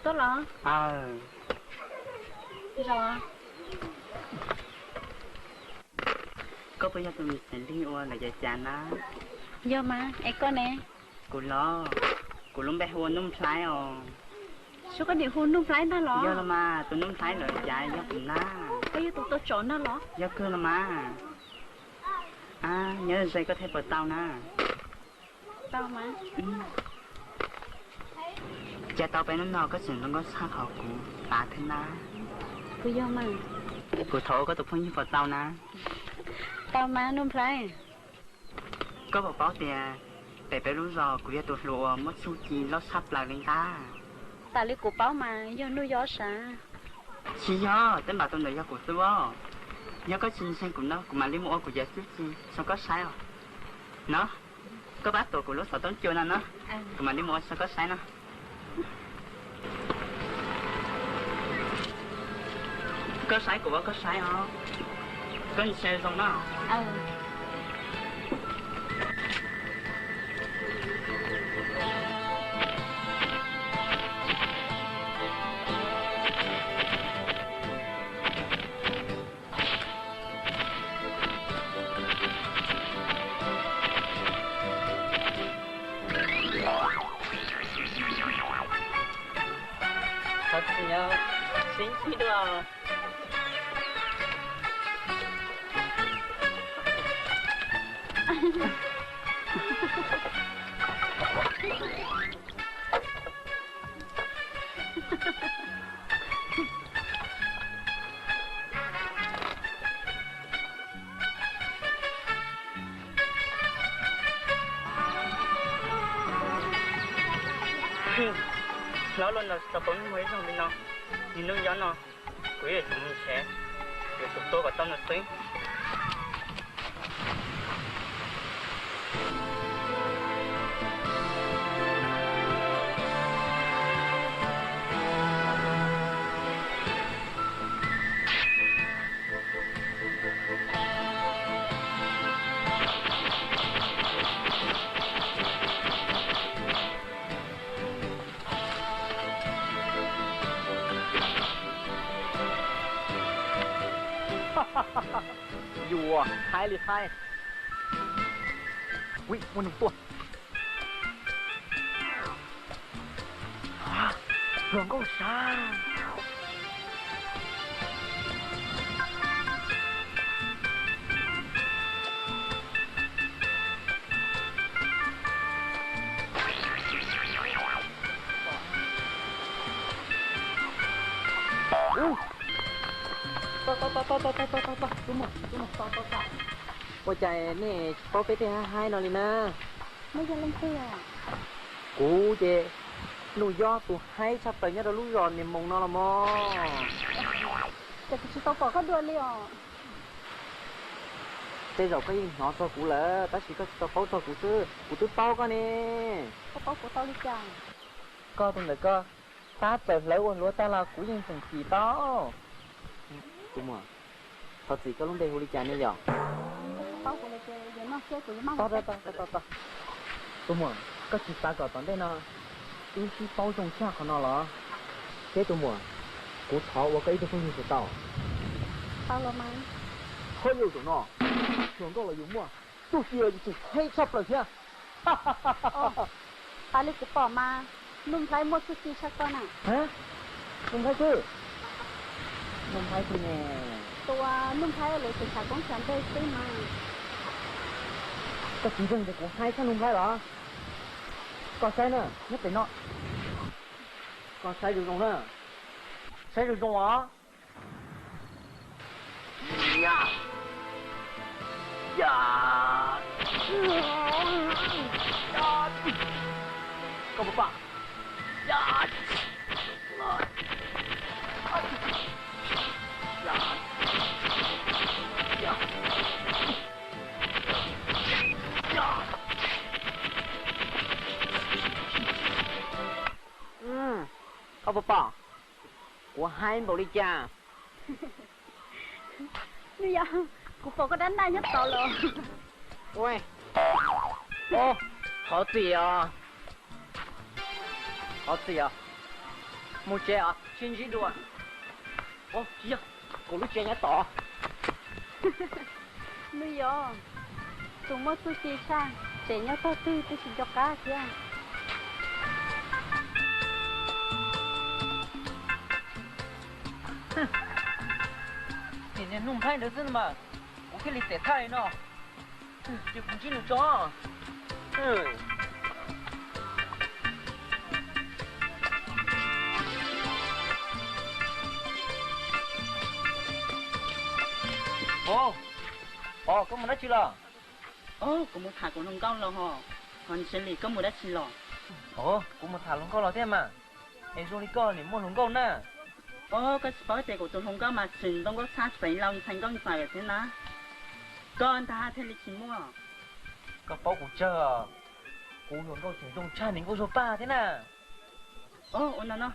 Koj los? Aw. Koj puas yog tus me xeem Lig uas lawv yav cas na? Yog mas, es koj ne? Kuv los, kuv lub npe hu ua Nuj Nplhaib os. Sub, koj niam hu Nuj Nplhaib ntag los? Yog los mas, tus Nuj Nplhaib lawv yav cas yog kuv na. Koj yog tus tau tsom ntag los? Yog kawg los mas. Ab, nyob ze koj thiaj puas tau na. Tau mas. Cas tau peb hnub no koj tseem zoo nkauj tshaj qhov kuv xav thiab na. Kuv yog mas. Kuv thov ua koj tus phooj ywg puas tau na? Tau mas Nuj Nplhaib. Koj puas paub tias pem peb lub zos kuv yog tus hluas uas muaj txuj ci loj tshaj plaws li ntag? Tas li kuv paub mas yog Nuj Yob sav. Tsis yog, tej npam tus ntawd yog kuv xwb os. Yog koj tsis ntseeg kuv no kuv mam li mus ua kuv cov txuj ci rau koj saib os. No, koj pab tuav kuv lub xov tooj cua no no, kuv mam li mus ua rau koj saib no. Koj saib kuv ua koj saib os. Koj ntsia zoo no. Thov txim, sib ntsib dua. Hlob luaj nrog tsis tau paub muaj ib zaug li no, niag Nuj Yob no, kuv yuav tsum mus nrhiav, yuav tsum tua kom tau nws xwb. Yuav haib li haib. Ui, muaj neeg tuaj. Hluas nkauj sav. Ua cas nej tsis paub peb tej haib haib no li na? Kuv ces Nuj Yob tus haib tshaj plaws nyob rau lub zos Niam Moos no los mog. Ces kuv tsis tau pom koj dua li os. Tej zaum koj yeej hnov txog kuv lawm tab sis koj tsis tau paub txog kuv xwb, kuv twb paub koj ne. Koj paub kuv tau li cas? Koj tus ntawm koj tab txawm hlawv ua hluav tag los kuv yeej tseem cim tau. Tus muam, thov txim, koj lub npe hu li cas ne yom? Tus muam, koj tsis xav kom tom ntej no wb sib paub zoo tshaj qhov no los? Thiab tus muam, kuv thov ua koj ib tug phooj ywg puas tau? Ho yus zaum no, hluas nkauj los yus muaj, txuj ci los yus tseem haib tshaj plaws thiab. Tas li kuv pom mas Nuj Nplhaib muaj txuj ci tshaj koj na. Nuj Nplhaib twg? Nuj Nplhaib twg ne? Tus uas Nuj Nplhaib lawv tus tshav koob tshav ntej xwb mas. Koj tsis ntseeg tias kuv haib tshaj Nuj Nplhaib los? Koj saib na, nyob pem no. Koj saib zoo zoo na. Saib zoo zoo os. Koj puas pom? Koj puas pom? Kuv haib npaum li cas? Nws yog, kuv pom koj dab ntaj nyob tod los. Ua, thov txim os. Thov txim os. Mus tsev os, sib ntsib dua. Ov, tsis yog, kuv lub tsev nyob tod. Nub yov, tus muaj txuj ci tshaj, tsev nyob tog twg twb tsis nco qab thiab. Nim niag Nuj Nplhaib ntawd xwb no mas, kuv thiaj li tem thaj li no. Ces kuv ntsib nws tso. Ov, koj mus dab tsi los? Kuv mus tham kuv hluas nkauj los hos. Hos Ntxhiav Lis, koj mus dab tsi los? Ov, kuv mus tham hluas nkauj los thiab mas. Es zoo li koj nim muaj hluas nkauj na? Ov, koj tsis paub tias kuv tus hluas nkauj mas txwm ntoo nkauj txhab xeev laus ntxhais nkauj ntxawm thiab na. Koj ntag thiaj li tsis muaj. Koj paub kuv tsawg os. Kuv hluas nkauj tseem zoo tshaj niam nkauj Zuag Paj thiab na. Ov, ua no no,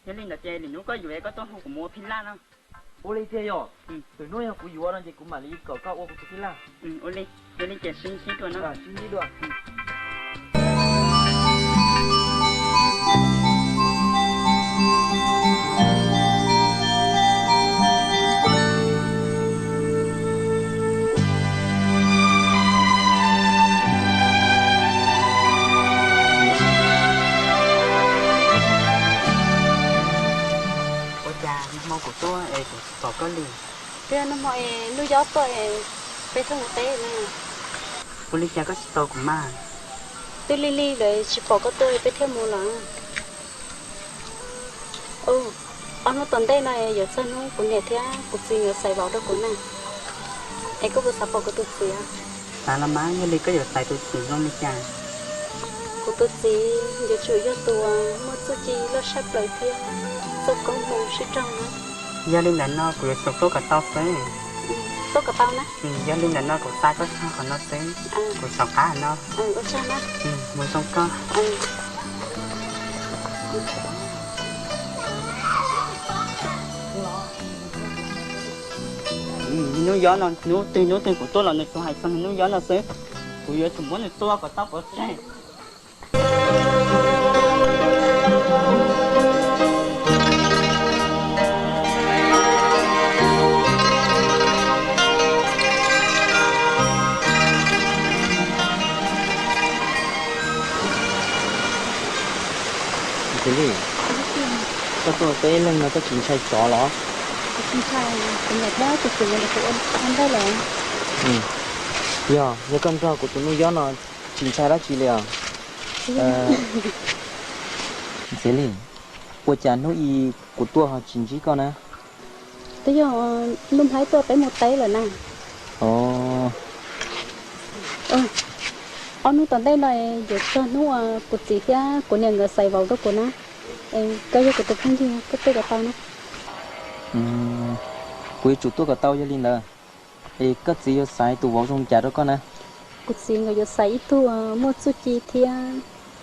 yog li ntawd ces lwm hnub koj yuav koj tuaj hu kuv mus ua phij laj no. Ua li tiag yom? Lwm hnub yog kuv yuav no ces kuv mam li kom koj ua kuv tus phij laj. Ua li, yog li ces sib ntsib dua no. Sib ntsib dua. Ua cas nag hmo kuv tuaj es kuv tsis pom koj li? Twb yog nag hmo es Nuj Yob tuaj es peb thiaj mus teb na. Ua li cas koj tsis tos kuv mas? Twb lig lig lawm tsis pom koj tuaj peb thiaj mus los. Ob hnub tom ntej no yuav txog hnub kuv niam thiab kuv txiv nkawd xaiv vauv rau kuv na, es koj puas xav pom kuv tus txiv? Xav los mas, yog li koj yuav xaiv tus txiv zoo li cas? Kuv tus txiv yuav tsum yog tus muaj txuj ci loj tshaj plaws thiab txoj koob hmoov sib raug na. Yog li ntawd no kuv yuav tsum tuaj kom tau xwb. Tuaj kom tau na. Yog li ntawd no kuv xa koj txog qhov no xwb, kuv xav qab no. Ua tsaug na. Mus zoo koj. Hnub yob no, hnub twg hnub twg kuv tuaj los nws tsuas hais txog hnub yob no xwb. Kuv yuav tsum muab nws tua kom tau pov tseg. Ntxhiav Lis, koj tuaj peb leeg no koj tsis ntshai tsov los? Tsis ntshai, kuv niam thiab kuv txiv nkawd ua ntej lawm. Yog, yog koj nrog kuv tus Nuj Yob no tsis ntshai dab tsi li os. Ntxhiav Lis, ua cas hnub i kuv tuaj ho tsis ntsib koj na? Twb yog Nuj Nplhaib tuaj peb mus teb lawm na. Ob hnub tom ntej no yuav txog hnub kuv txiv thiab kuv niam nkawd xaiv vauv rau kuv na. Koj yog kuv tus phooj ywg, koj tuaj kom tau na. Kuv yuav tsum tuaj kom tau yog li ntawd. Es koj txiv yuav xaiv tus vauv zoo li cas rau koj na? Kuv txiv nkawd yuav xaiv ib tug muaj txuj ci thiab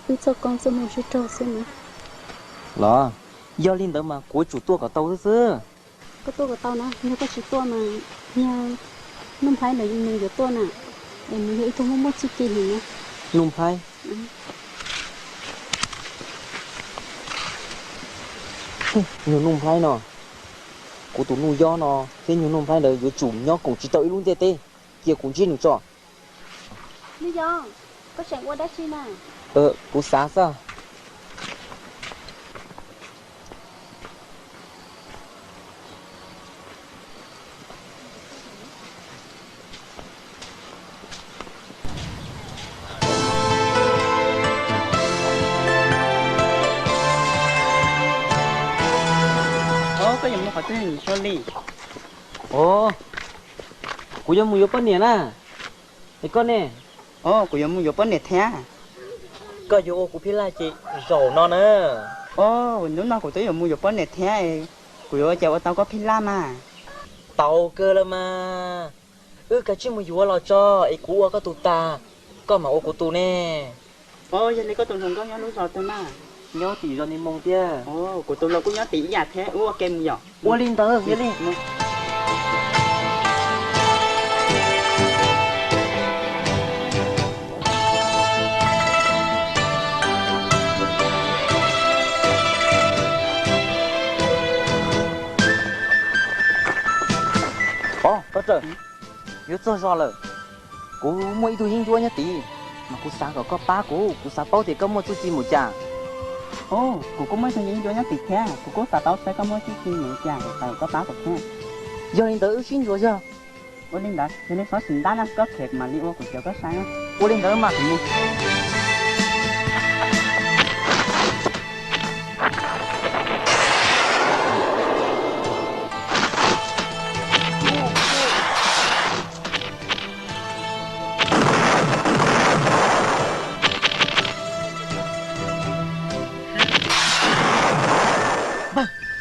wb txoj koob txoj hmoo sib raug xwb na. Los, yog li ntawd mas kuv yuav tsum tuaj kom tau xwb xwb. Koj tuaj kom tau na, yog koj tsis tuaj mas yog Nuj Nplhaib ntawd nws yuav tuaj na, es nws yog ib tug muaj muaj txuj ci heev na. Nuj Nplhaib? Nyuag Nuj Nplhaib no, kuv tus Nuj Yob no thiab nyuag Nuj Nplhaib ntawd yuav tsum nyob koom tsis tau ib lub ntiaj teb. Cia kuv ntsib nws tso. Nuj Yob, koj tseem ua dab tsi na? Kuv xav xwb. Koj yuav mus qhov twg Sua Li? Ov, kuv yuav mus yuav poj niam na. Es koj ne? Ov, kuv yuav mus yuav poj niam thiab. Koj yuav ua kuv phij laj ces zaum no na. Ov, hnub no kuv twb yuav mus yuav poj niam thiab, kuv yuav ua cas ua tau koj phij laj mas? Tau kawg lawm mas. Wb kav tsij mus yuav los tso, es kuv ua koj tus tas, koj mam ua kuv tus ne. Ov, yog li koj tus hluas nkauj nyob lub zos twg na? Nyob tim zos Ni Moos tiag. Kuv tus los kuj nyob tim ib yam thiab, wb ua ke mus yom. Ua li ntawd, ua li. Txog zog lawm, kuv muaj ib tug yeeb ncuab nyob tid, mas kuv xav kom koj pab kuv, kuv xav paub tias koj muaj txuj ci mus cas. Kuv kuj muaj ib tug yeeb ncuab nyob tid thiab, kuv kuj xav paub saib koj muaj txuj ci mus cas, kuv xav kom koj pab kuv thiab. Yog li ntawd wb sib ntsuas zog. Ua li ntawd yog nej txhob tsis ntab na, koj khiav kuv mam li ua kuv cov koj saib. Ua li ntawd mas kuv mus.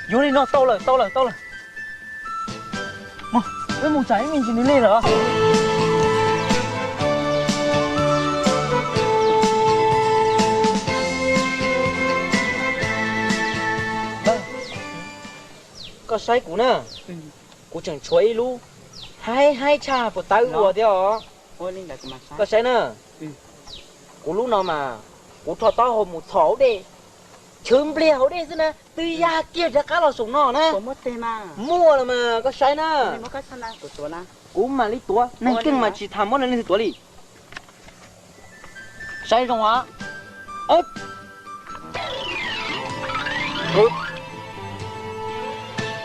Yog li no tau lawm, tau lawm, tau lawm. Wb mus tsam ib me ntsis nws lig lawm. Koj saib kuv na, kuv tseem tshuav ib lub haib haib tshaj puas tawb ua thiab os. Koj saib na, kuv lub no mas kuv rho taub hau mus txhom hauv dej, chwv npliag hauv dej xwb na, twb ya kiag rov qab los saum no na. Muaj los mas koj saib na. Kuv mam li tuav, neeg keej mas tsis tham muab leej twg tuav li. Saib zoo os.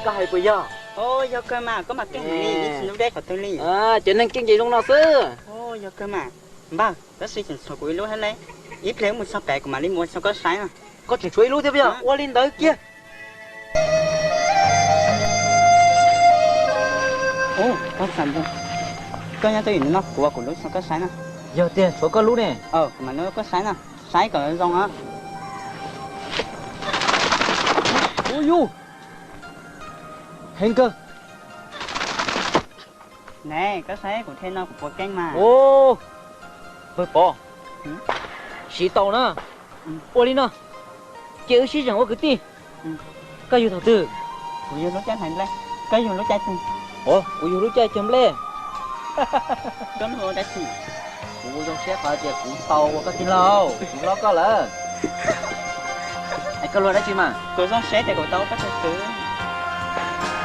Koj hais puas yog? Yog kawg mas, koj mas keej heev li, ib txhis lub dej qhov twg li. Cov neeg keej ces zoo no xwb. Yog kawg mas. Npawg, tab sis tseem tshuav kuv ib lub thiab ne. Ib pliag wb mus txog pem kuv mam li mus ua rau koj saib no. Koj tseem tshuav ib lub thiab puas yog? Ua li ntawd kiag. Koj nyob twj ywm no, kuv ua kuv lub rau koj saib na. Yog tiag tshuav koj lub ne. Kuv mam li ua koj saib na, saib kom zoo na. Ua yus, heev kawg. Ne, koj saib kuv thiaj no kuv puas keej mas. Pawg Pov, siv tau na. Ua li no, cia wb sib zeem ua kwv tij. Koj yug thaum twg? Kuv yug lub caij hlais nplej. Koj yug lub caij twg? Kuv yug lub caij cog nplej. Koj ua dab tsi? Kuv ua zoo siab qhov tias kuv tau ua koj tij laug, kuv hlob koj lawm. Es koj luag dab tsi mas? Kuv zoo siab tias kuv tau ua koj tus kwv.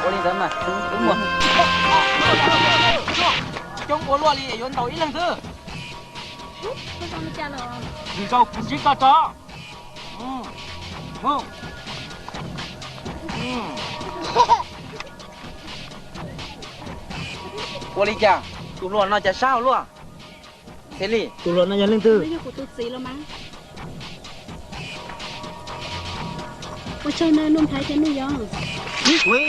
Ua li ntawd mas, wb mus. Coob ua luaj li yuav ntaus ib leeg xwb. Lwm zaus kuv ntsib koj tso. Ua li cas tus hluas no cas sab ua luaj? Thiaj li tus hluas no yog leej twg? Yog kuv tus txiv los mas. Ua tsaug nawb Nuj Nplhaib thiab Nuj Yob. Nuj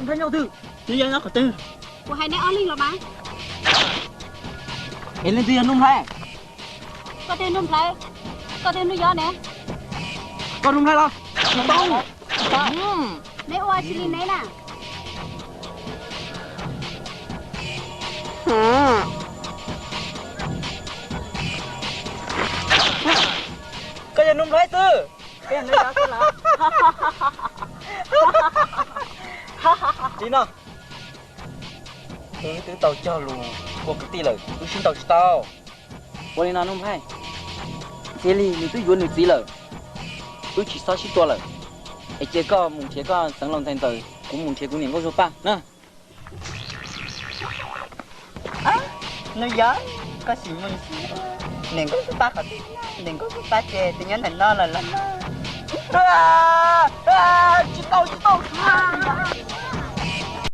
Nplhaib nyob twg? Nuj Yob nyob qhov twg? Kuv hais neb ob leeg los mas. Es leej twg yog Nuj Nplhaib? Koj twg Nuj Nplhaib? Koj twg Nuj Yob ne? Koj Nuj Nplhaib los? Neb ua tsis li neb na. Koj yog Nuj Nplhaib xwb. Li no, wb twb tau cog lus ua kwv tij lawm, wb sib ntaus tsis tau. Ua li no Nuj Nplhaib, Txiv Lig nws twb yuav nws txiv lawm, wb tsis txhob sib tua lawm, es cia koj mus nrhiav koj xeev laus ntxhais ntxawm, kuv mus nrhiav kuv niam nkauj Zuag Paj na. Nuj Yob, koj sim mus, niam nkauj Zuag Paj qhov twg? Niam nkauj Zuag Paj ces twb nyob ntawm no lawm los mas. Tsis tau, tsis tau.